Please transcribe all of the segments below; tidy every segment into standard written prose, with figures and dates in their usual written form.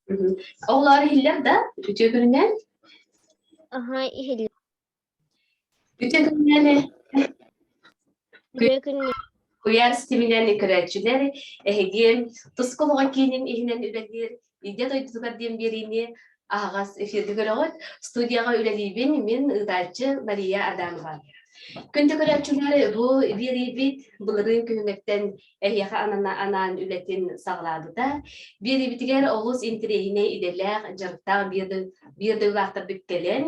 Оҕолоор иһиллэр да? Үтүө күнүнэн. Аһа, иһиллэр. Үтүө күнүнэн. Үтүө күнүнэн. Куйаар ситиминэн көрөөччүлэр эһиги Туску оҕо киинин иһинэн үлэлиир Идэ дойдутугар диэн биэриини аһаҕас эфиргэ көрөҕүт. Студияҕа үлэлиибин мин ыытааччы Мария Адамова. Күндү көрөөччүлэр, бу биэриибит былырыын күһүҥҥэттэн эһиэхэ анана анаан үлэтин саҕалаабыта. Биэриибитигэр олус интэриэһинэй идэлээх, дьарыктаах биир дойдулаахтарбыт кэлэн,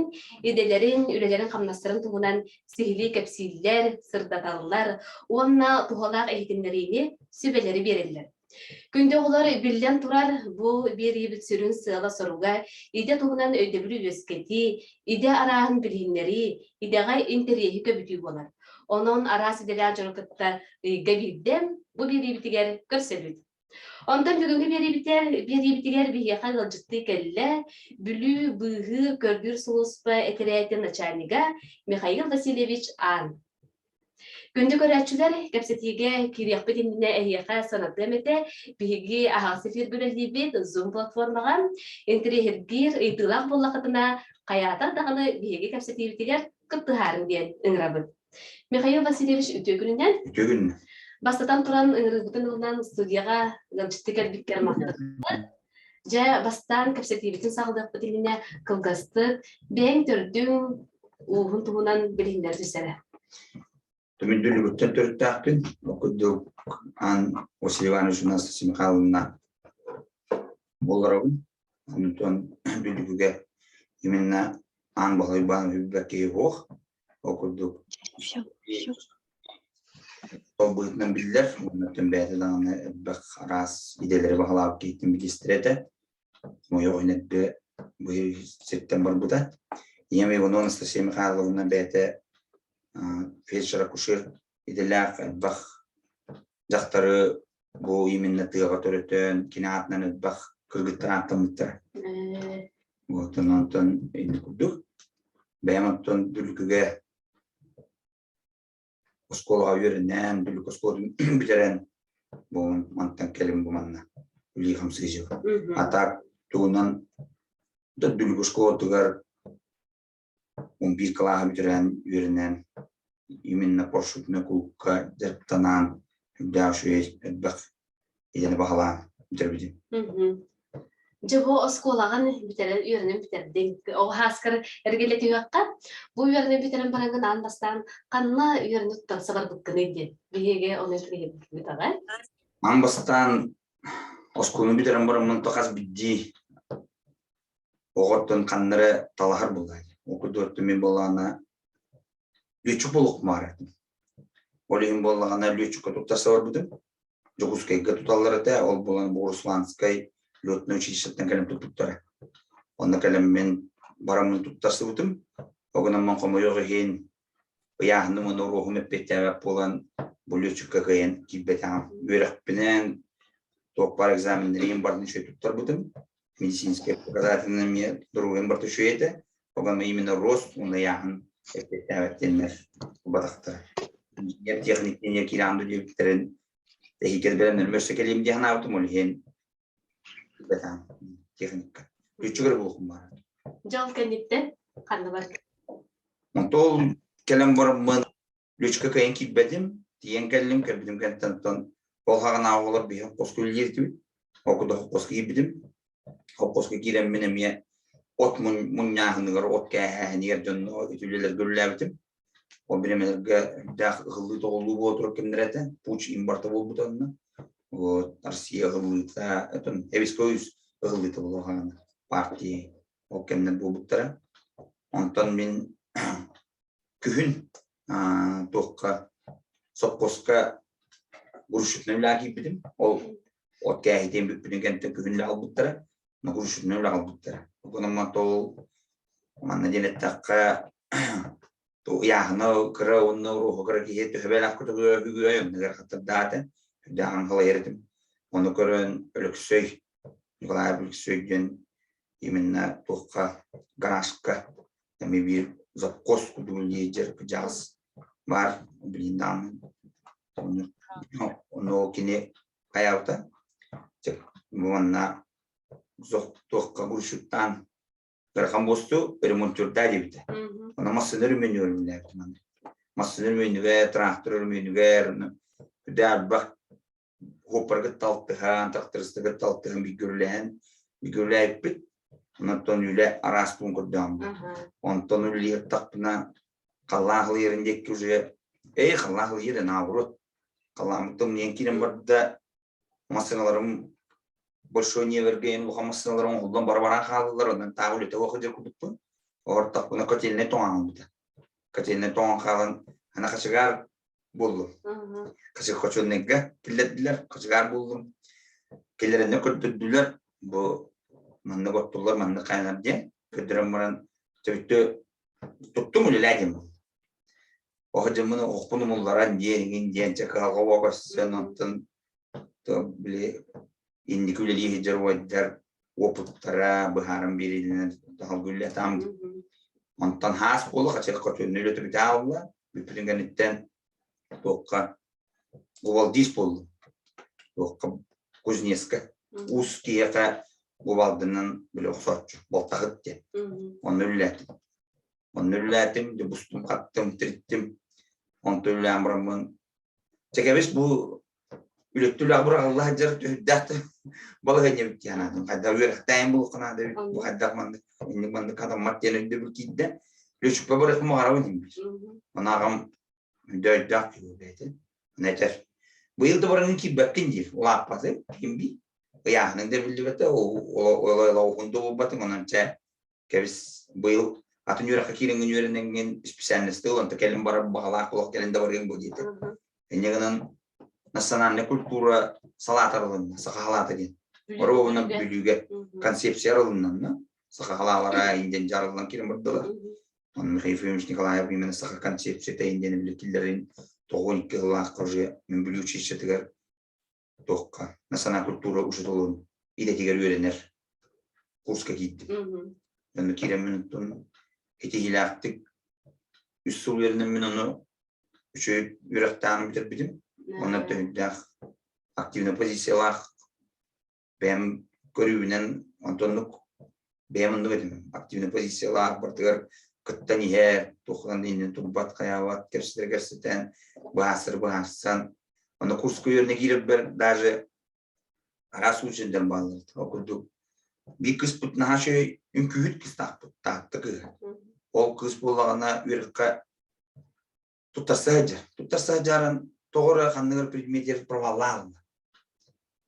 идэлэрин, үлэлэрин-хамнастарын туһунан сиһилии кэпсииллэр, сырдаталлар уонна туһалаах иһитиннэриини, сүбэлэри биэрэллэр. Күндү оҕолор, биллэн турар, бу биэриибит сүрүн сыала-соруга идэ туһунан өйдөбүлү үөскэтии, идэ арааһын билиһиннэрии, идэҕэ интэриэһи көбүтүү буолар. Онон араас идэлээх дьону кытта ыйга биирдэ бу биэриибитигэр көрсөбүт. Онтон бүгүҥҥү биэриибитигэр биһиэхэ ыалдьыттыы кэллэ Бүлүү быыһыыр көрдүүр сулууспа этэрээтин начальнига Михаил Васильевич Ан. Күндү көрөөччүлэр, кэпсэтиигэ киириэхпит иннинэ эһиэхэ санатыам этэ, биһиги аһаҕас эфиргэ үлэлиибит Zoom платформаҕа. Интэриэһиргиир ыйытыылаах буоллаххытына, хайаатар даҕаны биһиги кэпсэтиибитигэр кыттыһаарыҥ диэн ыҥырабыт. Михаил Васильевич, үтүө күнүнэн. Үтүө күнүнэн. Бастатан туран ыҥырыыбытын ылынан студияҕа ыалдьытты кэлбиккэр махтанабыт. Дьэ, бастаан кэпсэтиибитин саҕалыахпыт иннинэ кылгастык бэйэҥ төрдүҥ ууһун туһунан билиһиннэр түсэрэ. Түмүндүлүгүттэн төрүттээхпин. Ол курдук Ан Василий Иванович Анастасия Михайловна буолларабын. Онтон Бүлүгүгэ именно Аан Баһылай Уйбаанов билбэт киһи суох. Ол курдук ол быһыытынан биллэр уонна бэйэтэ даҕаны элбэх араас идэлэри баһылаабыт киһиттэн бириистэрэ этэ. Хомойуох иһин эрдэ бу сиртэн барбыта. Ийэм Иванова Анастасия Михайловна бэйэтэ фельдшер-акушер идэлээх элбэх дьахтары бу именно тыаҕа төрөтөн, кини аатынан элбэх кыргыттар ааттаммыттара. Вот онтон инник курдук. Бэйэм оттон Дүлүкүгэ оскуолаҕа үөрэнэн, Дүлүкү оскуолатын бүтэрэн бу мантан кэлим бу манна үлии хамсыы А так тугунан Дүлүкү оскуолатыгар 11 кылааһы бүтэрэн үөрэнэн именно парашютнай кулуупка дьарыктанан үрдээх үчүгэй элбэх идэни баһылаан бүтэрбитим. Дьэ бу оскуолаҕын бүтэрэн үөрэнэн бүтэрдиҥ. Оҕо сааскар эргиллэ түһүөххэ. Бу үөрэнэн бүтэрэн бараҥҥын аан бастаан ханна үөрэнэ туттарса барбыккыный диэн. Биһиги ону билбит аҕай. Аан бастаан оскуоланы бүтэрэн бараммын то хас биирдии оҕоттон ханна эрэ талаһар буоллаа дии. Ол курдук мин буоллаҕына лүөччүк буолуохпун этим. Ол иһин буоллаҕына лүөччүккэ туттарса барбытым. Дьокуускайга туталлар этэ, ол буолан бу Русланскай летное училищеттан кэлэн туппуттара. Онно кэлэммин бараммын туттарсыбытым. Ол гынан хомойуох иһин ыйааһыным уонна уруоһум эппиэттээбэт буолан бу лүөччүккэ кыайан киирбэтэҕим. Үөрэхпинэн туох баар экзаменнэрин барытын үчүгэй туттарбытым. Медицинскэй показательный эмиэ доруобуйам барыта үчүгэй этэ. Оҕом именно рост уонна ыйааһын эппиэттээбэт диэннэр ылбатахтара. Инженер техник диэн киирэн диэбиттэрин эһиги бэлэмнэрим өссө кэлиим дии санаабытым, ол иһин киирбэтэҕим техникка. Үчүгэй буолуохум баара. Дьол кэнниттэн ханна бар? Онтон кэлэн бараммын Лүчка кыайан киирбэтим, тиийэн кэллим, кэлбитим кэнниттэн оттон ол хаҕынааҕы оҕолор биһи хоско үлэлиир этибит. Ол курдук хоппоско киирбитим. Хоппоско киирэммин эмиэ от мунньааһыныгар, от кээһээһинигэр дьонно ити үлэлэргэ үлэлээбитим. Ол бириэмэлэргэ элбэх ыһыллыы-тоҕуллуу буола турар кэмнэрэ этэ. Пуч импорта буолбута онно. Вот, Россия ыһыллыыта, отон Эбиско үс ыһыллыыта буолуо партии ол кэмнэр буолбуттара. Онтон мин күһүн туохха сопхуоска грузчикынан үлэҕэ киирбитим. Ол от кээһитиэн бүппүтүн кэнниттэн күһүн үлэ аҕалбыттара. Грузчикынан үлэ аҕалбыттара. Онон ол манна диэн эттэххэ ыйааһына кыра уонна уруоһу кыра киһи төһө бэлэх көтөгүө оннугар хаттардаата. Үрдээҕин халайар этим. Ону көрөн Өлөксөй Николай Өлөксөй диэн именно туохха гаражка эмиэ биир завхоз курдук лидер кыдьаҕас баар билин даҕаны ону кини хайаабыта уонна Туохха грузчуктаан ыарахан буосту ремонтюрдаа диэбитэ. Онно массыына өрөмүөнүгэр үлэлээбитим аны. Массыына өрөмүөнүгэр, трактор өрөмүөнүгэр, үрдээх элбэх уоппаргыт талтыһан, трактористыгыт талтыһан бииргэ үлэлээбиппит. Онтон үлэ араас туун көрдөөн. Онтон үлэлиэхтахпына халлаан халыйарын диэки уже эй халлаан халыйар наоборот халлааммыт тымныйан киирэн барда массыыналарым большой невергэ улахан массыыналарым оҥоһуллан бара-баран хааллылар онон таах үлэтэ суох сылдьар курдукпун оһортохпуна котельнай тоҥон хаалбыта котельнай тоҥон хаалан ана хачыгаар буоллум хочуоннайга киллэрдилэр хачыгаар буоллум киллэрэннэ көрдөрдүлэр бу маннык оттуллар маннык хайанар диэн көрдөрөн баран төрүттү туттум үлэлээ диэн буолла Оһо дьоммун умулларан диэн иҥин диэн чэ кыһалҕа буола көрсөн онтон били инники үлэлии сылдьар убайдар уопуттара быһааран биэриилэнэн таһалгы Онтон хаас буола хачыах көтүөннү үлэтэ бүтэ аалла бүппүтүн кэнниттэн туохха губалдист буоллум туохха кузнецка уус киһиэхэ губалдынан били охсооччу балтаһыт диэн онно үлэлээтим Онно үлэлээтим, дьэ бустум, хаттым, тириттим. Онтон үлэлээн бараммын, чэ кэбис бу үлэттэ үлэҕэ быраҕылла сылдьар түһүрдээх да балаһыанньа эбит дии санаатым. Хайдах үөрэхтээн буолуохха наада эбит, бу хайдах маннык инник маннык хатаммат диэн өйдөбүл киирдэ. Лүчүкпэ барыахпын баҕарабын иһин биир. Ону аҕам өйдөөх киһи бэйэтэ. Аны этэр, быйыл да бараҥҥын киирбэккин диир, улааппатыҥ, ким бий? Ыйааһыныҥ да биллибэтэ, ол уһун да буолбатыҥ, онон чэ кэбис быйыл атын үөрэххэ киирэҥҥин үөрэнэҥҥин специальносты ылан кэлин барар баҕалаах олох кэлин да барыаҥ бу диэтэ. Инньэ гынан национальная культура салаата арылынна, саха халаата диэн. Оруобуна Бүлүүгэ концепция арылынна, саха халаалара индиэн дьарыллан киирэн бардылар. Он Михаил Ефимович Николаев именно саха концепцията индиэн билетиллэрин 92 сыллаахха уже мин Бүлүү училищетыгар туохха национальная культура учууталын идэтигэр үөрэнэр курска киирдим. Онно киирэммин оттон итиһиилээхтик үс сыл үөрэнэммин ону үчүгэй үөрэхтээҕин бүтэрбитим. Онно төһүрдээх активнай позициялаах бэйэм көрүүбүнэн онтоннук бэйэм оннук этим. Активнай позициялаах барытыгар кыттан иһэр, туохтан иннин турбат, хайаабат, кэпсэтэр кэпсэтэн, быһаарсар быһаарсан. Онно курска үөрэнэ киирэрбэр даже араас случайдар бааллар. Ол курдук биир кыыспыт наһаа үчүгэй үҥкүүһүт кыыстаахпыт, Таатта кыыһа. Ол кыыс буоллаҕына үөрэххэ туттарса сылдьар. Туттарса сылдьарын тоҕо эрэ ханнык эрэ предметигэр проваллаах ылла.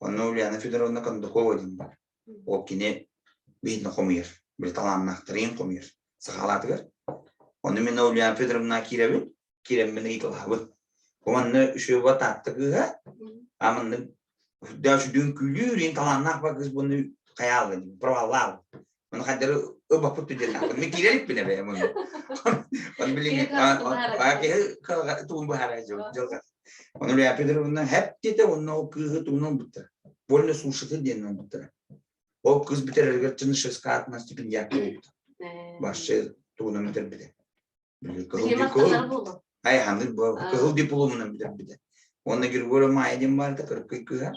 Онно Ульяна Федоровна Кондакова диэн бар. Ол кини биһиэхэ хомуйар. Били талааннаахтарын хомуйар. Сахалаатыгар. Ону мин Ульяна Федоровна киирэбин, киирэммин ыйыталаһабын. Бу манна үчүгэй Таатта кыыһа, а маннык Үрдээх үчүгэй үҥкүүлүүр, иин талааннаах бар кыыс буну хайаалла диэн, проваллаал. Ону хайдары ылбаппыт диэн Мин киирэ иликпин эбээ муну. Ону билиҥҥи киһи тугун быһаарар дьылҕа. Ону Илья Петровна хэп диэтэ уонна ол кыыһы тугунан ылбыттара. Вольно слушатель диэн ылбыттара. Ол кыыс бүтэрэригэр Чернышевская аатынан стипендиат буолбута. Вообще тугунан бүтэрбитэ. Кыһыл Айханнык бу кыһыл дипломунан бүтэрбитэ. Уонна Григорий Маайа диэн баарда кыракый кыыһа.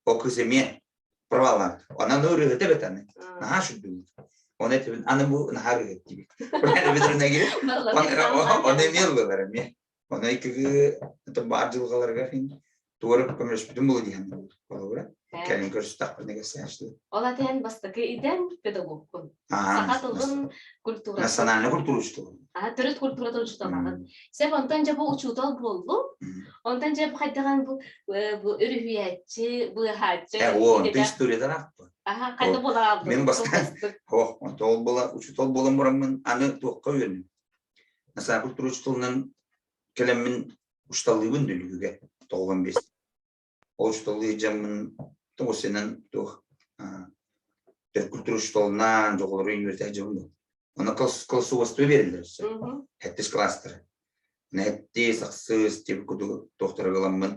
Ол кыыс эмиэ проваллаабыт. Онон ырыаһыта эбит аны. Наһаа сүрдүбүт. Оны этибин аны бу наһаа ырыаһыт диибит. Оны эмиэ ыллылар эмиэ. Оны икки баар дьылҕаларыгар туора көмөлөспүтүм буолуо диэн холобура. Кэлин көрүстэхпинэ кэпсээччи. Ол атыһан бастакы идэм педагогпун. Саха тылын культуратын. Национальная культура учуутала. А төрүт культуратын учууталаҕын. Сеп онтон дьэ бу учуутал буоллум. Онтон дьэ бу хайдаҕан бу бу өрүһүйээччи, быыһааччы. Э, о, онтон историятан аахпа. Аха, хайда буола Мен бастаан, о, онтон ол буола учуутал буолан бараммын аны туохха үөрэнним. Национальная культура учууталынан кэлэммин учууталлыыбын Дүлүгүгэ 95. Ол учууталлыы дьаммын тоҕус туох төрүт культура учууталынан дьоҕолору үөрэтэ дьоммун. Ону классовоство биэрэллэр өссө. Хэттис класстары. Нэһэттис, ахсыс тип курдук туохтары ыламмын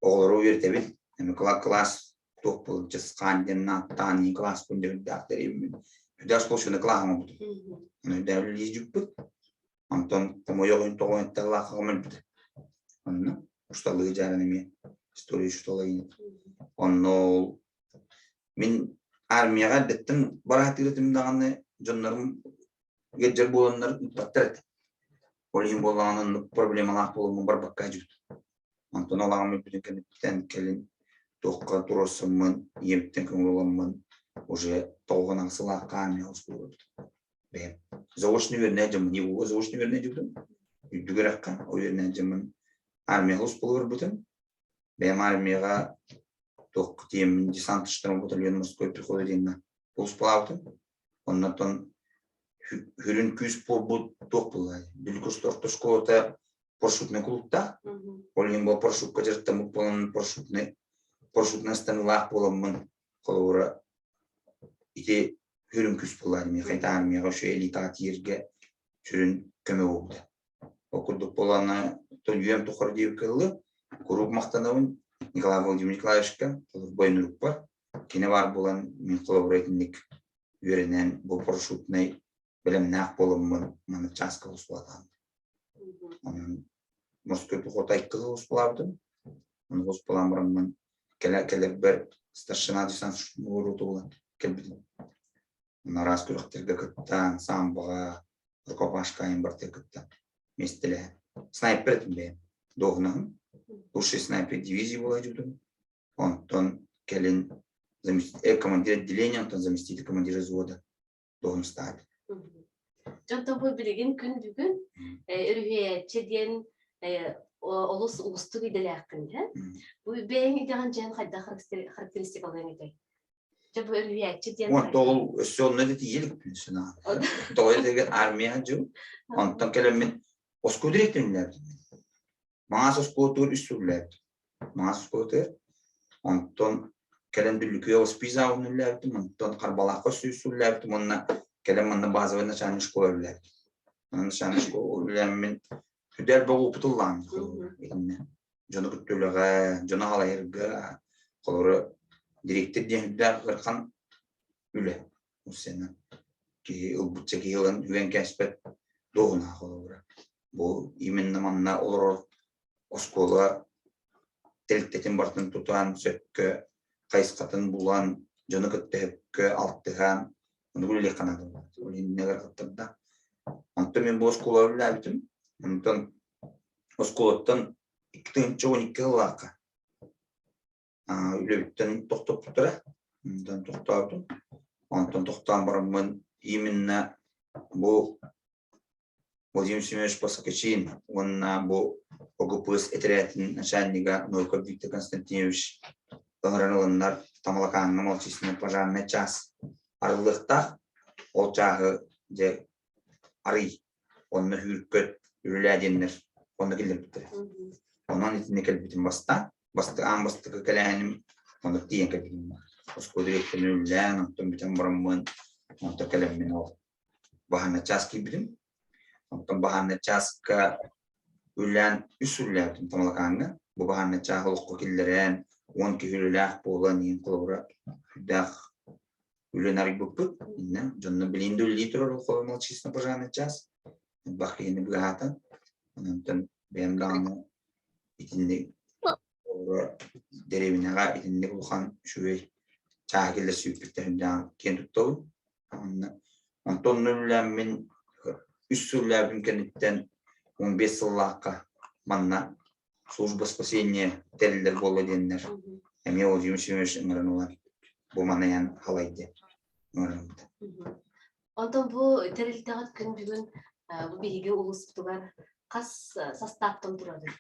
оҕолору үөрэтэбин. Эми класс туох буолан чысхаан диэн ааттаан ии класспын деп үрдээх тэрийбин. Үрдээх сплошной клаһым буолбут. Ону үрдээх үлэлии дьүппүт. Онтон хомойуох иһин тоҕо эттэҕилаах өлбүтэ. Онно усталыы дьааран эмиэ история учуутала Онно ол мин Армияҕа эрдэттэн бараатыыр этим даҕаны дьоннорум ыалдьар буоланнар ыыппаттар этэ. Ол иһин буоллаҕына оннук проблемалаах буоламмын барбакка сылдьыбытым. Онтон ол аҕам өлбүтүн кэнниттэн кэлин туохха туруорсаммын, ийэбиттэн көҥүл ыламмын уже тоҕуһун аҕыс сылаахха армияҕа устуллубутум. Бэйэм заочно үөрэнэ дьоммун, ЕГУ-га заочно үөрэнэ дьыбытым. Үрдүк үөрэххэ ол үөрэнэ дьоммун армияҕа устуллубутум. Бэйэм армияҕа туох тиэммин десант штурм батальон морской пехота диэннэ сулууспалаабытым. Оннотон сүрүн күүс буолбут туох буолла Бүлүү орто школата парашютнай кулууптаах. Ол иһин бу парашютка дьарыктаммыт буолан парашютнай парашютнай ыстаныылаах буоламмын холобура ити сүрүн күүс буолла миэхэ армияҕа үчүгэй элитаҕа тиийэргэ сүрүн көмө буолбута. Ол курдук буоллаҕына, үйэм тухары диэбиккэ дылы, куруук махтанабын Николай Владимирович Николаевичка, бойнурукпар. Кини баар буолан, мин холобура итинник үөрэнэн, бу парашютнай бэлэмнээх буоламмын маннык чааска устулатаан. Онон морской пехота икки сыл устулаабытым. Ону устулаан бараммын кэлэ кэлэрбэр старшина десант урууту булан кэлбитим. Араас күрэхтэргэ кыттан, самбоҕа, рукопашка айан барытыгар кыттан миэстэлэһэн. Снайпер этим бэйэм. Дуоһунаһым. Лучший снайпер дивизии буола сылдьыбытым. Онтон кэлин командир отделения, онтон заместитель командира взвода дуоһунастаабыт. Дьонтон бу билигин күн бүгүн өрүһүйээччи диэн олус уустук идэлээххин, Бу бэйэҥ идэҕин дьэн хайдах характеристикалыаҥ этэй? Дьэ бу өрүһүйээччи диэн Онтон ол өссө онно да тиийэ иликпин санаан. Тоҕо диэтэргин армия дьыл. Онтон кэлэммин оскуола директорын үлэлээбитим. Маҥаас оскуолатыгар үс сыл үлэлээбитим. Маҥаас оскуолатыгар. Онтон кэлэн Дүллүкүгэ воспитатель үлэлээбитим. Онтон Харбалаахха өссө үс сыл үлэлээбитим уонна кэлэн манна базовай начальнай школа үлэлээбитим. Начальнай школа үлэлээммин сүрдээх элбэх опыт ыллаҕым итиннэ. Дьону кытта үлэҕэ, дьону халайарга, холобура, дириэктэр диэн үрдээх ыарахан үлэ. Сцена киһи ылбычча киһи ылан үгэн кээспэт дуоһунаһа холобура. Бу именно манна олорор оскуола тэрилтэтин барытын тутан, сөпкө хайысхатын булан, дьону кытта сөпкө алтыһан, ону үлэлиэххэ наада. Ол иннигэр кыттарда. Онтон мин бу оскуолаҕа үлэлээбитим. Онтон оскуолаттан 2012 сыллаахха үлэбиттэн тохтоппуттара. Онтон тохтообутум. Онтон тохтоон бараммын именно бу Владимир Семенович Поскачин уонна бу ОГПС этэрээтин начальнига Новиков Виктор Константинович ыҥыран ыланнар Тамалакааҥҥа малочисленный пожарный чаас арыллыахтаах. Ол чааһы дьэ арый онно сүүркөт үлэлээ диэннэр онно киллэрбиттэрэ. Онон итиннэ кэлбитим бастаан, бастакы аан бастакы кэлээһиним онно тиийэн кэлбитим. Оскуола дириэктэрин үлэлээн, онтон бүтэн бараммын, онтон кэлэммин ол баһааннай чаас киирбитим. Онтон баһааннай чааска үлэлээн үс үлэлээбитим Тамалакааҥҥа. Бу баһааннай чааһы олоххо киллэрэн, 10 киһи үлэлээх буолан, иһин холобура сүрдээх үлэни арыйбыппыт. Иннэ дьонно билигин да үлэлии турар холобура чисто пожарный час. Элбэх киһини быыһаата. Онтон бэйэм даҕаны итинник дэриэбинэҕэ итинник улахан үчүгэй чааһы киллэрсибиппиттэн киэн туттабын. Онтон онно үлэлээммин үс сыл үлэлээбитим кэнниттэн 15 сыллаахха манна служба спасения тэриллэр буолла диэннэр эмиэ Владимир Семенович ыҥыран ылан бу манайан халай диэн ыҥыраммыта. Онтон бу тэрилтэҕит күн бүгүн бу биһиги улууспутугар хас састааптан турарый?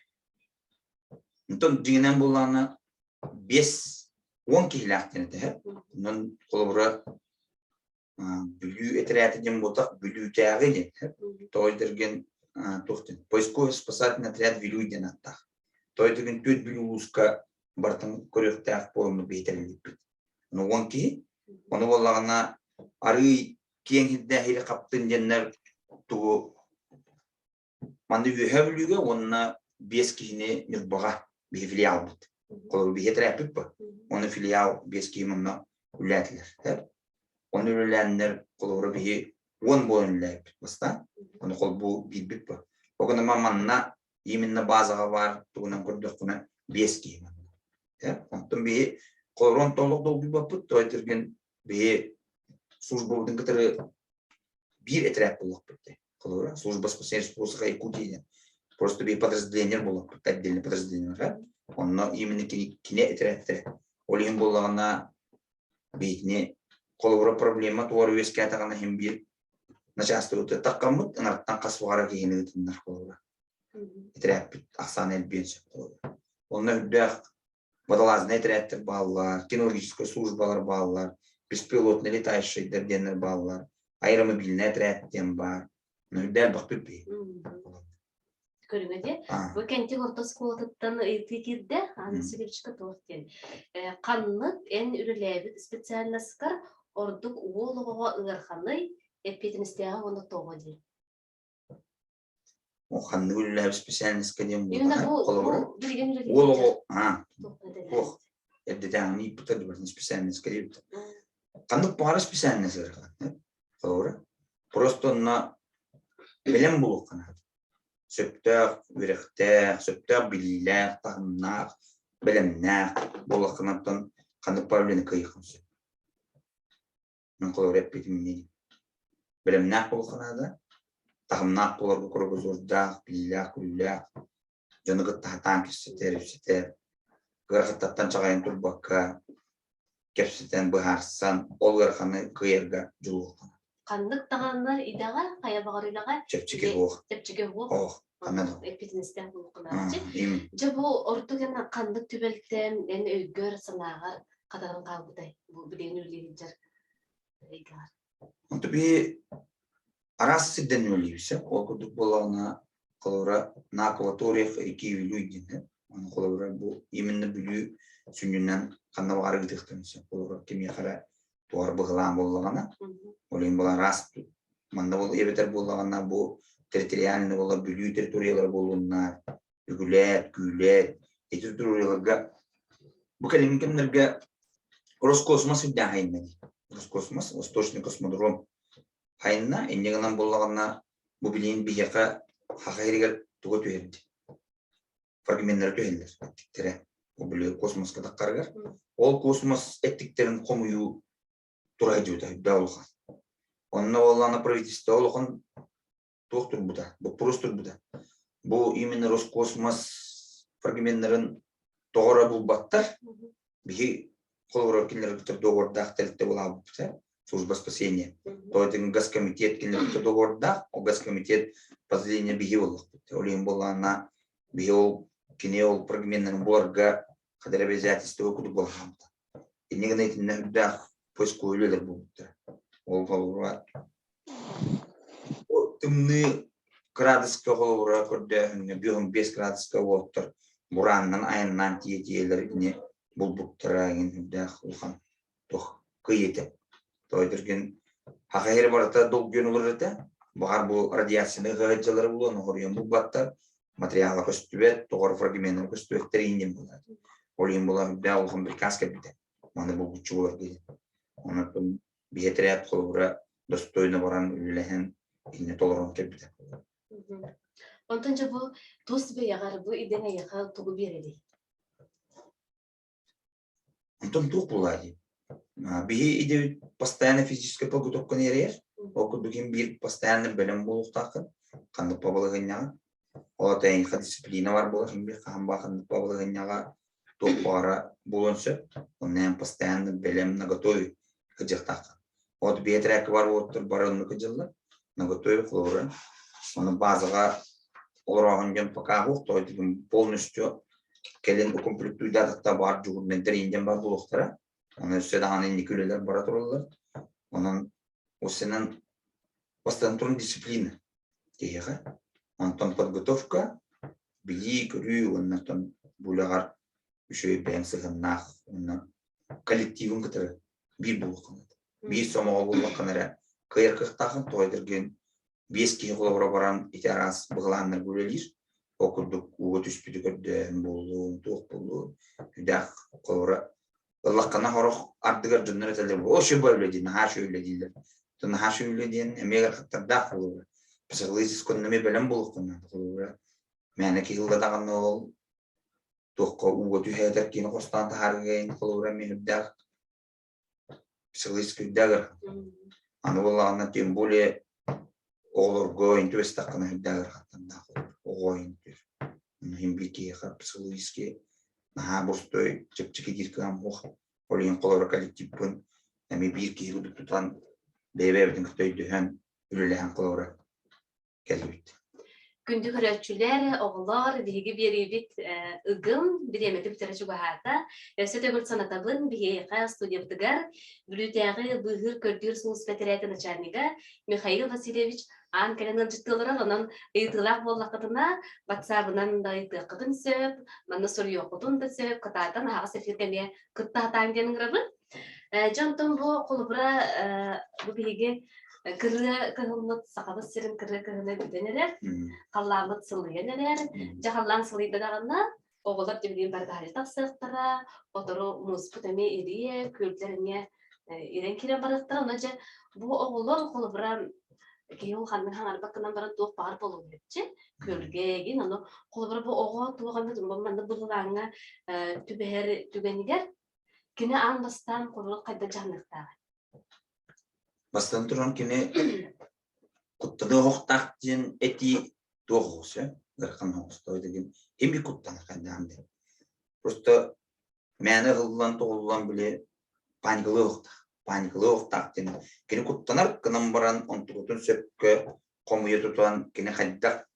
Онтон дьиҥинэн буоллаҕына 5-10 киһилээх диэн этэ. Онон холобура Бүлүү этэрээтэ диэн буолтах Бүлүүтээҕи диэн. Тоҕо диэн туох диэн поисковый спасательный отряд Вилюй диэн ааттаах. Тоҕо диэн түөрт Бүлүү улууска барытын көрүөхтээх буоламмыт биһи тэриллибиппит. Ону 10 киһи. Ону буоллаҕына арыый киэҥ сирдээх иһи хаптын диэннэр тугу Манна Үөһээ Бүлүүгэ уонна биэс киһини Ньурбаҕа биһи филиалбыт. Холобур, биһи этэрээппит бу. Уонна филиал биэс киһи манна үлэлээтилэр. Ону үлэлээннэр, холобура, биһи 10 буолан үлэлээбиппит бастаан. Ону холбуу биирбит бу. Ол гынан манна именно базаҕа баар тугунан көрдөххүнэ биэс киһи манна. Онтон биһи холобур, онтон олох долгуйбаппыт, тоҕо этэргин. Биһи службабытын кытары биир этэрээт буолуохпут дии. Холобура, служба спасения Республика Якутии диэн. Просто биир подразделение буолуохпут, отдельное подразделение. Онно именно кини этэрээттэрэ. Ол иһин буоллаҕына биһитини холобура проблема туора үөскээтэҕинэ иһин биир начаастары таххаммыт ынарттан хас баҕара киһини ыытыннар холобура. Этэрээппит ахсаана элбиэн сөп холобура. Онно үрдээх водолазный этэрээттэр бааллар, кинологическай службалар бааллар, беспилотный летающийдар диэннэр бааллар, аэромобильный этэрээт диэн баар. Үрдээх элбэхпит биһи. Көрүҥэ дии. Бу Кэнтик орто оскуолатыттан ыйытыы киирдэ. Анна Васильевичка туох диэн. Ханнык эн үлэлээбит специальноскар ордук уол оҕоҕо ыараханый, эппиэтинэстээҕэ уонна тоҕо диэн. Ханнык үлэлээбит специальноска диэн холобура уол оҕо туох эрдэтээҕини ииппитэр специальноска диэбит. Ханнык баҕара специальность ыарахан. Холобура просто онно бэлэм буолуохха наада. Сөптөөх үөрэхтээх, сөптөөх билиилээх, таһымнаах, бэлэмнээх буоллаххына оттон ханнык баҕар үлэни кыайыаххын сөп. Мин холобура эппитим инньэ диэн. Бэлэмнээх буолуохха наада, таһымнаах буоларга кругозордаах, билиилээх-көрүүлээх, дьону кытта сатаан кэпсэтэр, ипсэтэр, ыарахаттартан чаҕыйан турбакка, кэпсэтэн, быһаарсан, ол ыараханы кыайарга дьулуһуохха наада. Ханнык даҕаны идэҕэ, хайа баҕар үлэҕэ Чэпчэки суох. Чэпчэки суох. Ох, ханна да. Эппиэтинэстээх буолуохха наада. Дьэ бу ордук эн ханнык түбэлтэ эн өйгөр, санааҕар хатанан хаалбытай? Бу билигин үлэлии сылдьар эйгэҕэр. Онто биһи араас сирдэн үлэлиибит сөп. Ол курдук буоллаҕына, холобура, на акваториях реки Вилюй диэн Ону холобура бу именно Бүлүү сүнньүнэн ханна баҕар ыытыахтарын сөп. Холобура, кимиэхэ эрэ туора быһылаан буоллаҕына, ол иһин буолан араас манна буол эбэтэр буоллаҕына бу территориальный буолла Бүлүү территориялара буоллуннар, Үгүлээт, Күүлээт ити территорияларга бу кэлиҥҥи кэмнэргэ Роскосмос үрдээх айанна дии. Роскосмос, Восточный космодром айанна. Инньэ гынан буоллаҕына бу билигин биһиэхэ Саха сиригэр туга түһэрди? Фрагменнара түһэллэр эттиктэрэ. Бу били космоска таххарыгар. Ол космос эттиктэрин хомуйуу тура сылдьыбыта үрдээх улахан. Онно буоллаҕына правительство улахан туох турбута, боппуруос турбута. Бу именно Роскосмос фрагменнарын тоҕо эрэ булбаттар. Биһи холобура кинилэр кытта договордаах тэрилтэ булаабыппыта, служба спасения. То это газкомитет кинилэр кытта договордаах, ол газкомитет подразделение биһи буоллахпыт. Ол иһин буоллаҕына биһи ол кини ол фрагменнарын буларга хадыр обязательство курдук буолаабыта. Инньэ гына итиннэ үрдээх поисковый үлэлэр буолбуттара. Ол холобура Тымныы кыраадыска холобура көрдөөһүҥҥэ 55 градуска уолаттар бураанынан айаннаан тиийэ-тиийэлэр ини булбуттара эҥин үрдээх улахан туох кыайыы этэ. Тоойдоргун саха сирэ барыта долгуйан олорор этэ. Баҕар бу радиацияны ыһыһыдьалара буолуон хоруйан булбаттар, материала көстүбэт, тоҕор фрагменнара көстүбэттэр иин буолар. Ол иһин буолан үрдээх улахан приказ кэлбитэ. Маны булгуччу буларга диэн. Онон биһи этэрээт холобура достойно баран үлэлэһэн иннэ толорон кэлбитэ. Онтон дьэ бу тус бэйэҕэр бу идэҥ эйиэхэ тугу биэрэрий? Онтон туох буолаа дии? Биһи идэбит постоянно физическая подготовканы эрэйэр. Ол курдук иһин биир постоянно бэлэм буолуохтааххын. Ханнык балаһыанньаҕа. Ол ата эйиэхэ дисциплина бар буолар. Иһин биир хаһан баа ханнык балаһыанньаҕа туох баара буолуон сөп. Онно эн постоянно бэлэм наготове сылдьыахтааххын. Вот биэтрээккэ бар уоттар бары оннук сылдьаллар. Наготове холобура. Ону базаҕа олорооһун дьон пока суох, полностью кэлин укомплектуйдаатахта баар дьуһурнайдар индиан бар буолуохтара. Оны өссө даҕаны инники үлэлэр бара тураллар. Онон осенан бастатан туран дисциплина киһиэхэ. Онтон подготовка, билии, көрүү уонна оттон бу үлэҕэр үчүгэй бэйэҥ сыһыаннаах уонна коллективын кытары биир буолуоххун биир сомоҕо буоллаххына эрэ кыайар кыахтааххын тоҕо этэргин биэс киһи холобура баран ити араас быһылааннарга үлэлиир ол курдук ууга түспүтү көрдөөн буоллун туох буоллун үдээх холобура ыллаххына сорох ардыгар дьоннор этэллэр о шуба үлэ диэн наһаа үчүгэй үлэ дииллэр наһаа үчүгэй үлэ диэн эмиэ ыарахаттардаах холобура психологически эмиэ бэлэм буолуоххун наада холобура мээнэ киһи ылла даҕаны ол туохха ууга түһээтэр киһини хостоон таһаарыга холобура эмиэ үрдээх. Психологически үрдээх ыарахан. Аны буоллаҕына тем более оҕолорго интүөстэххинэ үрдээх ыарахаттардаах оҕо интүөр. Иһин биир киһиэхэ психологически наһаа боростуой чэпчэки диир кыам суох. Ол иһин холобура коллективпын эмиэ биир киһи курдук тутан бэйэ-бэйэбитин кытта өйдөһөн үлэлэһэн холобура кэллибит. Күндү көрөөччүлэр, оҕолор, биһиги биэриибит ыгым бириэмэтэ бүтэрэ чугаһаата. Өссө төгүл санатабын, биһиэхэ студиябытыгар Бүлүүтээҕи быыһыыр-көрдүүр сулууспа этэрээти начальнига Михаил Васильевич аан кэлэн ыалдьыттыылара, онон ыйытыылаах буоллаххытына, ватсабынан да ыйытыаххытын сөп, манна суруйуоххутун да сөп, кытаатан аһаҕас эфиргэ эмиэ кытта сатаан диэн ыҥырабын. Дьэ онтон бу холобура бу биһиги кырыа кыһыммыт Сахабыт сирин кырыа кыһына бүтэн эрэр, халлааммыт сылыйан эрэр. Дьэ халлаан сылыйда даҕаны оҕолор дьэ бары таһырдьа тахсыахтара, отору мууспут эмиэ ириэ, күөллэр эмиэ ирэн киирэн барыахтара. Онон дьэ бу оҕолор холобура киһи улаханнык хаҥарбат гынан баран туох баҕар буолуохчу күөлгэ эгин ону холобура бу оҕо туох эмит маннык быһылааҥҥа түбэһэр түгэнигэр Кини аан бастаан холорук хайдах дьаһаныахтааҕый? Бастатан туран кини куттаныа оһохтоох диэн этии туох оҕус ээ ыарахан оҕус тоҕо диэн ими куттана хайдаан диэн. Просто мээнэ ыһыллан-тоҕуллан били паникалыы оһохтоох. Паникалыы оһохтоох диэн кини куттанар гынан баран онтукутун сөпкө хомуйа тутан кини хайдах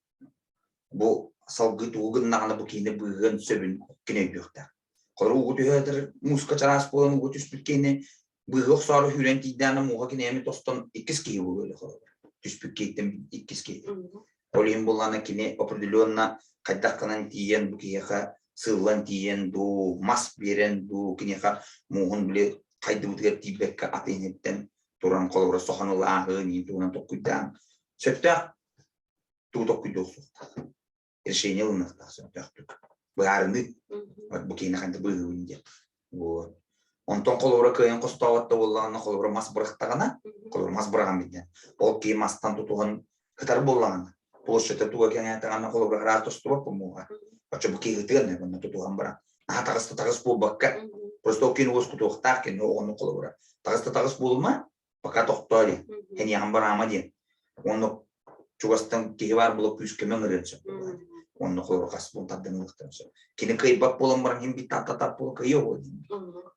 бу салгыы тугу гыннаҕына бу киһини быыһыан сөбүн кини өйдүөхтээх. Холобур ууга түһээтэр мууска чараас буолан ууга түспүт киһини быыһы охсоору сүүрэн тиийдэҕинэ мууһа киниэми тостон иккис киһи буолуо этэ холобур. Түспүт киһиттэн иккис киһи. Ол иһин буоллаҕына кини определенно хайдах гынан тиийэн бу киһиэхэ сыыллан тиийэн дуу, мас биэрэн дуу киниэхэ мууһун били хайдыбытыгар тиийбэккэ аты иһиттэн туран холобура соһон ылааһын, иин туһунан толкуйдаан сөптөөх тугу толкуйдуох суохтаах. Решение ылыныахтаах сөптөөхтүк. Быһаарыныы. Бу киһини ханта быыһыыбын диэн. Вот. Онтон холобура кыайан хостообот да буоллаҕына, холобура мас бырахтаҕына, холобура мас быраҕан билдэ. Ол киһи мастан тутуһан ытар буоллаҕына, площадьта туга кэҥээтэҕинэ, холобура ыраас тостубат мууһа. Оччо бу киһи ытыан онно тутуһан баран. Наһаа таҕыста таҕыс буолбакка, просто ол киһини уоскутуохтаах кини оҕону холобура. Таҕыста таҕыс буолума, пока тохтоо диэн, эниэҕин бараама диэн. Онно чугастан киһи баар буола күүскэ ыҥырыан сөп буолар. Онно холобур хас буолан тардан ылыахтарын сөп. Кини кыайбат буолан баран иһин биир тап буола кыайа буо диэн.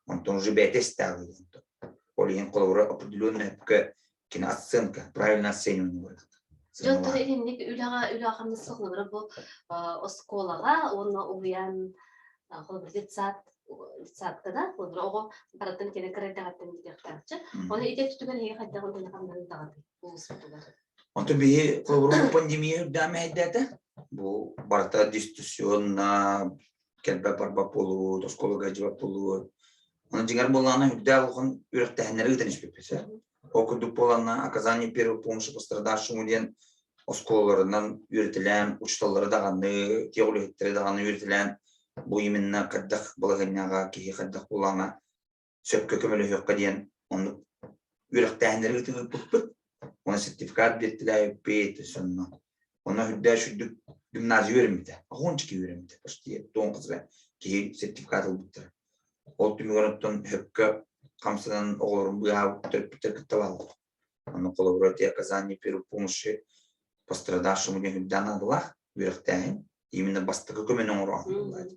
Онтон уже бэйэтэ истээҕи диэн. Ол иһин холобура определенная кини оценка, правильно оценивание барыта. Дьонтон итинник үлэҕэ үлэ-хамнас холобура бу оскуолаҕа уонна уһуйаан холобур детсад детсадка да холобура оҕо барытын кини кыра эрдэҕиттэн иитиэхтээхчэ. Ону ити өттүгэр эһиги хайдах үлэни хамнаһын таҕатый улууспутугар? Онтон биһи холобура бу пандемия үрдээн мэһэйдээтэ. Бу барыта дистанционно кэлбэт барбат буолуу, оскуолага дьыбат буолуу. Онон дьиҥэр буоллаҕына үрдээх улахан үөрэхтээһиннэри ыытан испиппит. Ол курдук буоланна оказание первой помощи пострадавшему диэн оскуолаларынан үөрэтилээн, учууталлары даҕаны, тиэх үлэһиттэри даҕаны үөрэтилээн бу именно хайдах балаһыанньаҕа киһи хайдах буоллаҕына сөпкө көмөлөһүөххэ диэн оннук үөрэхтээһиннэри ыытыппыппыт. Уонна сертификат биэртилээбиппит, сонно. Онно үрдээх үрдүк гимназия үөрэммитэ. Охончики үөрэммитэ. Почти туон кызга киһи сертификат ылбыттара. Ол түмүгэр оттон хөпкө хамсанан оҕолорун быыһаабыт төрөппүттэр кытта бааллар. Онно холобура ити оказание первой помощи пострадавшему диэн үрдээн наадалаах үөрэхтээһин именно бастакы көмөнү оҥороохун буоллаат.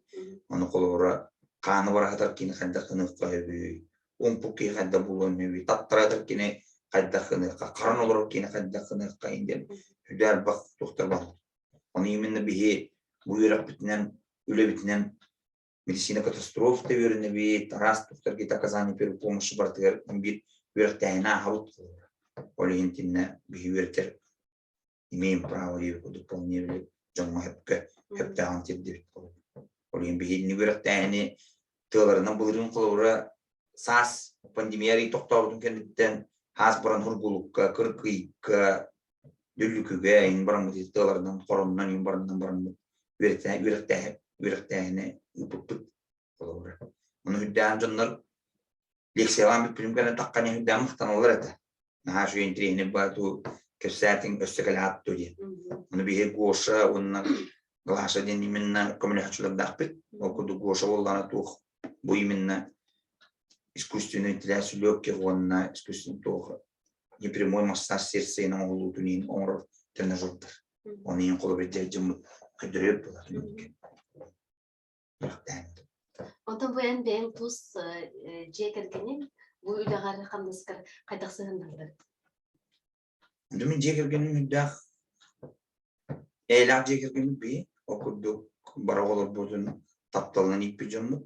Ону холобура хааны бараһатар кини хайдах гыныахха сөбүй, умпук киһи хайдах буолуон сөбүй, таттаратар кини хайдах гыныахха, харан олорор кини хайдах гыныахха диэн үрдэ элбэх туохтар бааллар. Ону именно биһи бу үөрэхпитинэн, үлэбитинэн медицина катастроф да үөрэнэбит, араас тухтарга оказание первой помощи барытыгар биир үөрэхтээһини ааһабыт. Ол иһин кинне биһи үөрэтэр имеем право диир курдук вполне били дьоҥҥо сөпкө сөптөөҕүн тиэрдибит. Ол иһин биһиги үөрэхтээһини тыаларынан былырыын холобура саас пандемия тохтообутун кэнниттэн хаас баран Хургулукка, Кыркыйга, Дүллүкүгэ иҥ бараммыт тыаларынан хоронунан иҥ баранынан бараммыт үөрэхтээһини ыыппыппыт холобура. Ону үрдээн дьоннор лекциялаан бүппүтүм кэннэ таххан үрдээн махтаналлар этэ. Наһаа үчүгэй интэриэһинэй баар туу кэпсээтиҥ өссө кэлэ аатту диэн. Ону биһиги Гоша уонна Глаша диэн именно көмөлөһөөччүлэрдээхпит. Ол курдук Гоша буоллаҕына туох бу именно Искусственный вентиляция легких уонна искусственный туох непрямой массаж сердцейин оҥоһуллуутун иһин оҥорор тренажердар. Оны иһин холобур дьайдьыммыт көрдөрөр буолар. Онтон бу эн бэйэҥ тус дьиэ кэргэниҥ бу үлэҕэр хамнаскар хайдах сыһынналлар? Мин дьиэ кэргэним үрдээх эйэлээх дьиэ кэргэним би ол курдук бары оҕолорбутун тапталынан ииппит дьоммут.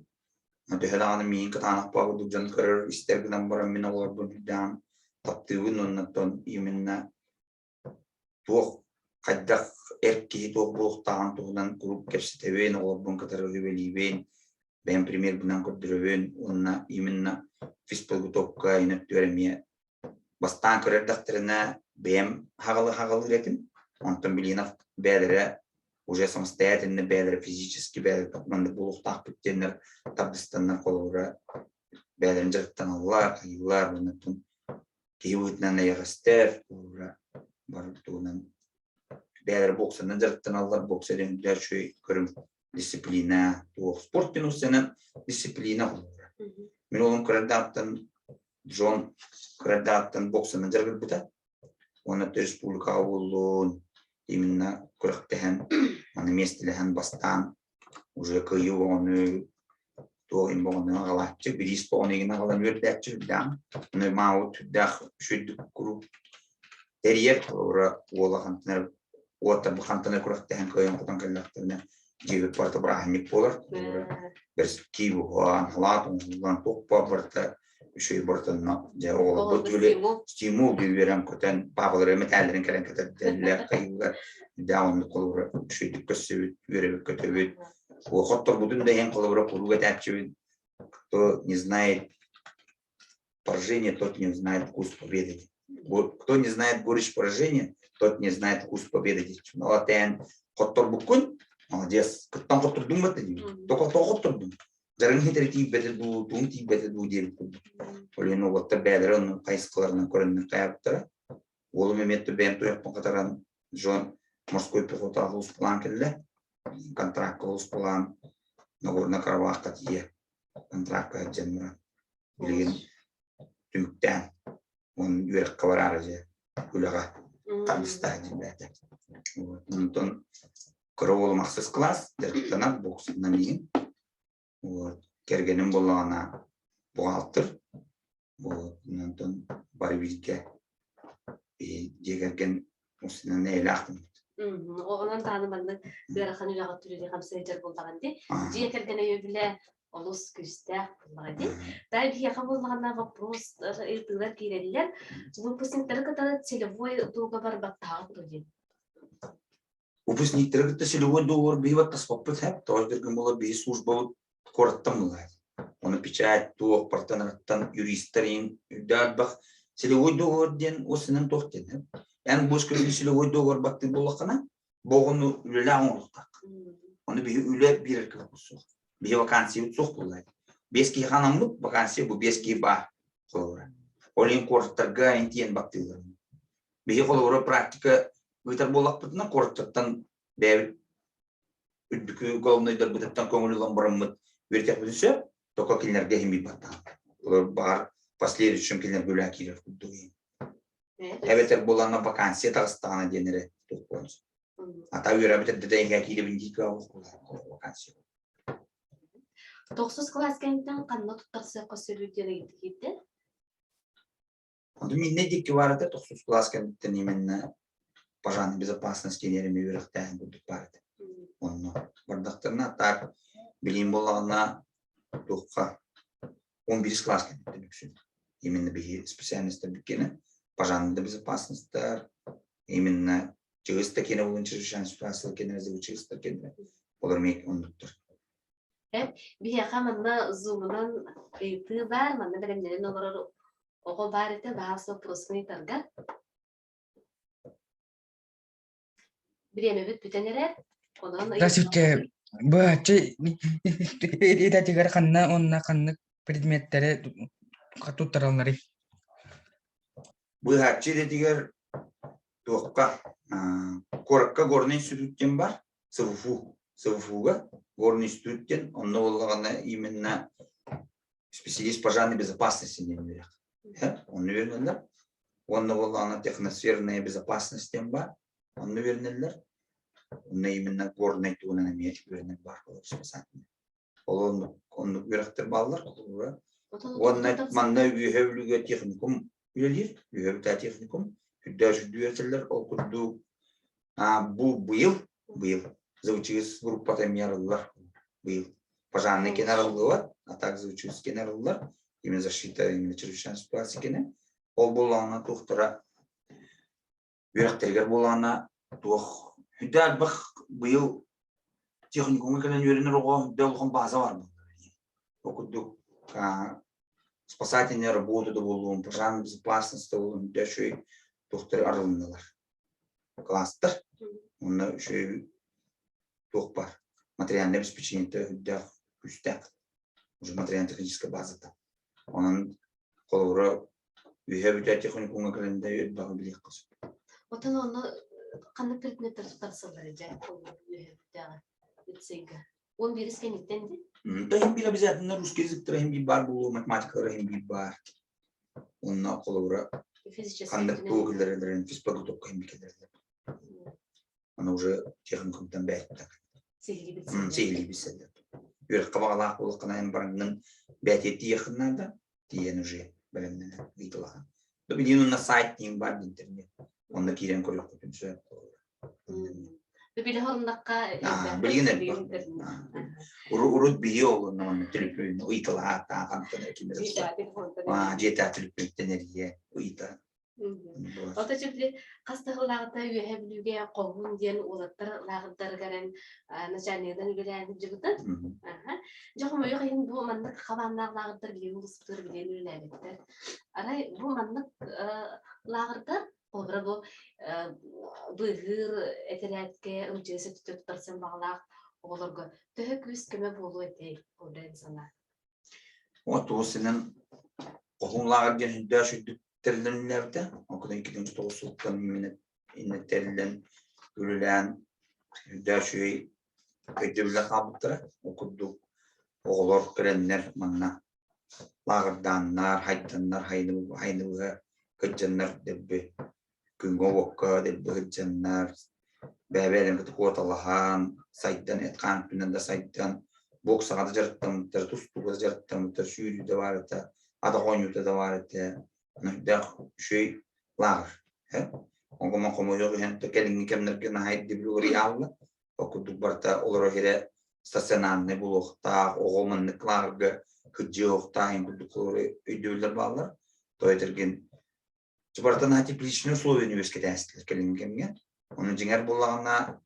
Төһө даҕаны миигин кытаанах курдук дьон көрөр, истэр гынан баран мин оҕолорбун үрдээн таптыыбын уонна оттон именно туох хайдах эр киһи туох буолуохтааҕын туһунан куруук кэпсэтэбин, оҕолорбун кытары сүбэлиибин, бэйэм примербынан көрдөрөбүн уонна именно физподготовка иһин өттүгэр эмиэ бастаан көрөр эрдэхтэринэ бэйэм хаҕылыыр этим. Онтон билигин бэйэлэрэ уже самостоятельно бэйэлэрэ физически бэйэлэрэ маннык буолуохтаахпыт диэннэр тардыстаннар холобура бэйэлэрин дьарыктаналлар, хайыыллар уонна киһи быһыытынан эйэҕэстэр, холобура бары туһунан бэйэлэрэ боксанан дьарыктаналлар, бокса диэн үчүгэй көрүҥ дисциплина, туох спорт диэн устунан дисциплина холобура. Мин уолум кыра Джон кыра боксанан дьарыгырбыта. Уонна республикаҕа буоллун, именно күрэхтэһэн, аны миэстэлэһэн бастаан уже кыайыы оҕону туох им боҕону аҕалааччы, бириис боҕону игин аҕалан үөрдээччи үрдээх. Аны маабыт үрдээх үчүгүйдүк куруук тэрийэр, холобура уола хантан уоттар бу хантан күрэхтэһэн кыайан хотон кэллэхтэринэ дьиэбит барыта бырааһынньык буолар. Холобура бэрскии буһан, халаат оҥоһуллан, туох барыта үчүгэй барытынна дьэ оҕолорбут үлэ стимул үөрэн көтөн паапалары мэтээллэрин кэлэн кэтэрдэллэр хайыылар дээх оннук холобура үчүгэйдик көрсөбүт үөрэбит көтөбүт хотторбутун да иһин холобура куруук этээччибит кто не знает поражение тот не знает вкус победы. Кто не знает горечь поражения, тот не знает вкус победы. Алатэн хотторбуккун, молодец. Кыттан хоттордум бата дии. Токо хоттордум. Дьарыҥ хитэрэ тиийбэтэ дуу, тугуҥ тиийбэтэ дуу диэбит курдук. Ол иһин уолаттар бэйэлэрэ оннук хайысхаларынан көрөннөр хайаабыттара. Уолум эмиэ бэйэм туйахпын хатаран Джон морской пехотаҕа успалаан кэллэ. Контракка успалаан Нагорно-Карабахха тиийэ контракка сылдьан баран билигин түмүктээн уон үөрэххэ бараары дьэ үлэҕэ тардыстаһа дьиҥнээтэ. Онтон кыра уолум ахсыс кылаас дьарыктанар боксунан иһин. Вот. Кэргэним буоллаҕына буҕаалтыр. Вот. Онтон бары бииргэ дьиэ кэргэн устунан эйэлээх Оҕонон даҕаны маннык ыарахан үлэҕэ түрүлү хамсыйдьар буоллаҕын дии. Дьиэ кэргэн өйөбүлэ олус күүстээх буоллаҕа дии. Да биһиэхэ буоллаҕына вопрос ыйытыылар киирэллэр. Выпускниктары кытары целевой дуогабар баттаһаҕыт дуо диэн. Выпускниктары кытта целевой договор биһи баттаспаппыт һэп. Тоҕо диргин буолар биһи службабыт куораттан булар. Ону печать туох партанарыттан юристар иин үрдээх элбэх целевой договор диэн осынан туох диэн. Эн бу көрүҥ целевой договор баттыыр буоллаххына, бу оҕону үлэлээх оҥоруохтаах. Ону биһи үлэ биэрэр кыахпыт суох. Биһи вакансиябыт суох буолла. Биэс киһи анаммыт вакансия бу биэс киһи баар холобура. Ол иһин куораттарга тиийэн баттыыллар. Биһи холобура практика ыытар буоллахпытына куораттартан бэйэбит үрдүкү головнойдарбытыттан көҥүл ылан бараммыт үөрэтиэхпитин сөп, только кинилэргэ иһин баттаан. Олор баар последующем кинилэргэ үлэ киирэр курдук. Эбэтэр буоланна вакансия таҕыстаҕына диэн эрэ туох буолан сөп. Ата үөрэбит эрдэтэ иһэ киирэбин дии вакансия. Тохсус кылаас кэнниттэн ханна туттарсыахха сөбүй диэн ыйытыы киирдэ. Ону миннэ диэки баар этэ, тохсус кылаас кэнниттэн именно пожарной безопасности диэн эмиэ үөрэхтээһин курдук баар этэ. Онно бардахтарына так билиим буоллаҕына туохха 11 кылаас кэнниттэн үксүн. Именно биһи специальностар бүккенэ пожарная безопасностьтар, именно чыгыс да киэнэ булун чрезвычайная ситуация киэнэ чыгыстар киэнэ олор эмиэ оннуктар. Биһиэхэ манна зумунан ыйытыы баар, манна бэлэмнэнэн олорор оҕо баар этэ, баһаар соппуруоскун ыйытарга. Бириэмэбит бүтэн эрэр, онон Здравствуйте. Быһаччы идэтигэр ханна уонна ханнык предметтэри туттаралларый? Быһаччы идэтигэр туохха куоракка Горный институт диэн бар, СВФУ. СВФУга Горный институт диэн, онно буоллаҕына именно Специалист пожарной безопасности диэн үөрэх. Онно үөрэнэллэр. Уонна буоллаҕына техносферная безопасность диэн баар. Онно үөрэнэллэр. Онно именно горнай туһунан эмиэ үөрэнэр баар буолар спасательный. Ол оннук, оннук үөрэхтэр бааллар. Холобура. Уонна манна Үөһээ Бүлүүгэ техникум үлэлиир. Үөһээ Бүлүү техникум. Үрдээх үрдүү үөрэтэллэр. Ол курдук бу быйыл, быйыл ЗВЧС группата эмиэ арыллар. Быйыл пожарный кэнэ арыллыбат, а так ЗВЧС кэнэ арыллар. Именно защита именно чрезвычайной ситуации кэнэ. Ол буоллаҕына туохтара үөрэхтэригэр буоллаҕына туох үрдэ элбэх быйыл техникумҥа кэлэн үөрэнэр оҕо үрдэ улахан база бар буолла. Ол курдук спасательная работа да буоллун, пожарная безопасность да буоллун, үрдэ үчүгэй туохтары арылыннылар. Класстар. Онно үчүгэй туох бар. Материальное обеспечение үрдээх күүстээх. Уже материально-техническая базата. Онон холобура үһэ бүтэ техникумҥа кэлэн да элбэҕи билиэххэ сөп. Отон онно ханнык предметтэр тутарсаллар дьэ үөһэ бүтээҕи лицейга? Он биирис кэнниттэн ди? Да иһин биир обязательно русский языктара иһин биир баар буолуо, математикалара иһин биир баар. Онно холобура ханнык туох киллэрэллэрин физподготовка иһин киллэрэллэр. Аны уже техникумтан бэйэттэр. Сиһилии билсэллэр. Үөрэххэ баҕалаах буоллаххына эн бараҥҥын бэйэтигэр тиийиэххин наада, тиийэн уже бэлэмнэнэн ыйыталаһан. Билигин онно сайт диэн баар интернет. Онно киирэн көрүөххүтүн сөп. Биле хоруннахха Билигин элбэх. Урут биһи олонно манна төлөпүөн ыйыталаһааттаах хантан эркинер. Дьиэтэ төлөпүөнтэн эрийэ ыйыта. Ото чүпли хас да сыллааҕыта Үөһээ Бүлүүгэ Хоһуун диэн уолаттар лааҕырдарыгар начальнигынан үлэлээн сылдьыбытым. Дьэ хомойуох иһин бу маннык хабааннаах лааҕырдар билигин улууспутугар билигин үлэлээбэттэр. Арай бу маннык лааҕырдар холобура бу быыһыыр этэрээткэ МЧС өттүттэн туттарсан баҕалаах оҕолорго төһө күүс-көмө буолуо этэй ол санаа? Туос синэн Хоһуун лааҕыр диэн сүрдээх сүрдүк тэриллэн үлэлээбитэ. Онтон 2009 сылтан иннэ тэриллэн үлэлээн сүрдээх үчүгэй өйдөбүллэр хаалбыттара. Ол курдук оҕолор кэлэннэр манна лааҕырдааннар, хайданнар, хайныбыга кыдьаннар дэлби күҥҥэ-уокка дэлби сылдьаннар, бэйэ-бэйэлэрин кытта куоталаһан, сайдан, эт-хаан өттүнэн да сайдан, боксаҕа да дьарыктаммыттар, тустууга да дьарыктаммыттар, сүүрүү да баар этэ, атах оонньуута да баар этэ. Үрдээх үчүгэй лааҕыр. Оҥкомон хомойуох иһин кэлиҥҥи кэмнэргэ наһаа ирдэбил уларыйаалла. Ол курдук барыта олорор сирэ стационарнай буолуохтаах, оҕо маннык лааҕырга кырдьыахтаах курдук өйдөбүллэр бааллар. То этэргин Барытын тепличные условияны үөскэтээстилэр кэлиҥҥи кэмҥэ. Ону дьиҥэр буоллаҕына,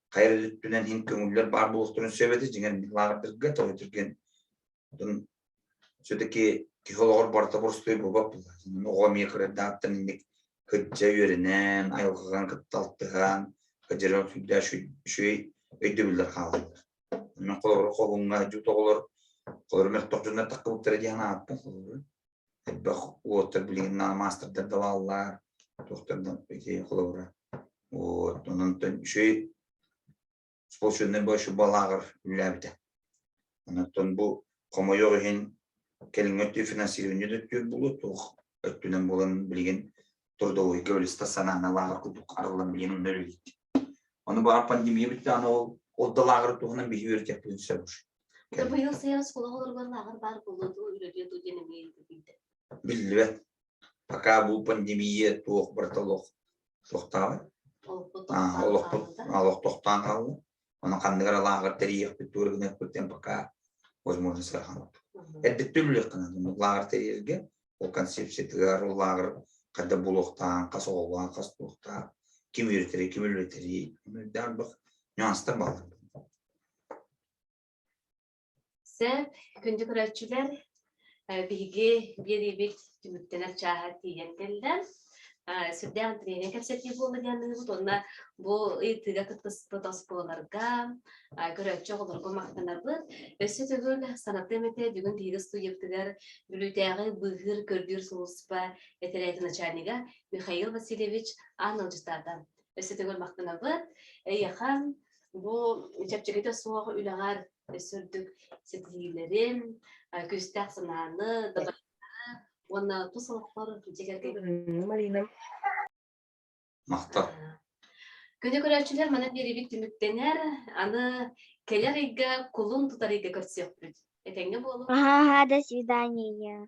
хайа өттүнэн иһин көҥүллэр баар буолуохтарын сөп этэ, дьиҥэр лааҕырдарга тоҕо түргэн все-таки киһи олоҕор барыта боростуой буолбат буолла. Оҕо эмиэ кыра эрдэҕиттэн инник кырдьа үөрэнэн, айылҕаҕын кытта алтыһан, кырдьарыгар сүрдээх үчүгэй өйдөбүллэр хаалаллар. Мен холобура хоһуҥҥа дьут оҕолор холобура мөлтөх дьоннор таххыбыттара диэн ааттым холобура. Элбэх уоттар билигин маастардар да бааллар, туохтар да ити холобура. Вот, онон үчүгэй сплоченный больше балааҕыр үлэлээбитэ. Онон бу хомойуох иһин кэлиҥҥи өттү финансирование да өттүгэр буолуо, туох өттүнэн буолан билигин трудовойга үлэ стационарнай лааҕыр курдук арыллан билигин онно үлэлиир. Ону баар пандемия бүттэҕинэ ол ол да лааҕыр туһунан биһи үөрэтиэхпитин сөп уже. Быйыл сайын оскуола оҕолоругар лааҕыр баар буолуо дуу, үлэлиэ дуу диэн эмиэ ыйытыы Биллибэт. Пока бу пандемия туох барыта олох суохтааҕа. Олохпут олох тохтоон хаалла. Онон ханнык эрэ лааҕыр тэрийиэхпит, тугу эрэ гыныахпыт диэн пока возможность ыарахан. Эрдэттэн үлэлиэххэ наада. Оннук лааҕыр тэрийэргэ ол концепциятыгар ол лааҕыр хайдах буолуохтааҕын, хас оҕолоох, хас туохтаах, ким үөрэтэрий, ким үлэлэтэрий, элбэх нюанстар бааллар. Сөп, күндү көрөөччүлэр, биһиги биэриибит түмүктэнэр чааһа тиийэн кэллэ. Сүрдээх интэриэһинэй кэпсэтии буолла диэн аныыбыт уонна бу ыйытыыга кыттыспыт оскуолаларга, көрөөччү оҕолорго махтанабыт. Өссө төгүл санатыам этэ, бүгүн биһиги студиябытыгар Бүлүүтээҕи быыһыыр көрдүүр сулууспа этэрээтин начальнига Михаил Васильевич аан ыалдьыттаата. Өссө төгүл махтанабыт. Эйиэхэ бу чэпчэкитэ суох үлэҕэр. Өссө үрдүк ситиһиилэрин, күүстээх санааны, уонна тус олоххор дьиэ кэргэн Марина. Махтал. Күнү көрөөччүлэр манан биэриибит түмүктэнэр. Аны кэлэр ыйга кулун тутар ыйга көрсүөхпүт. Этэҥҥэ буолуҥ. Ага, до свидания.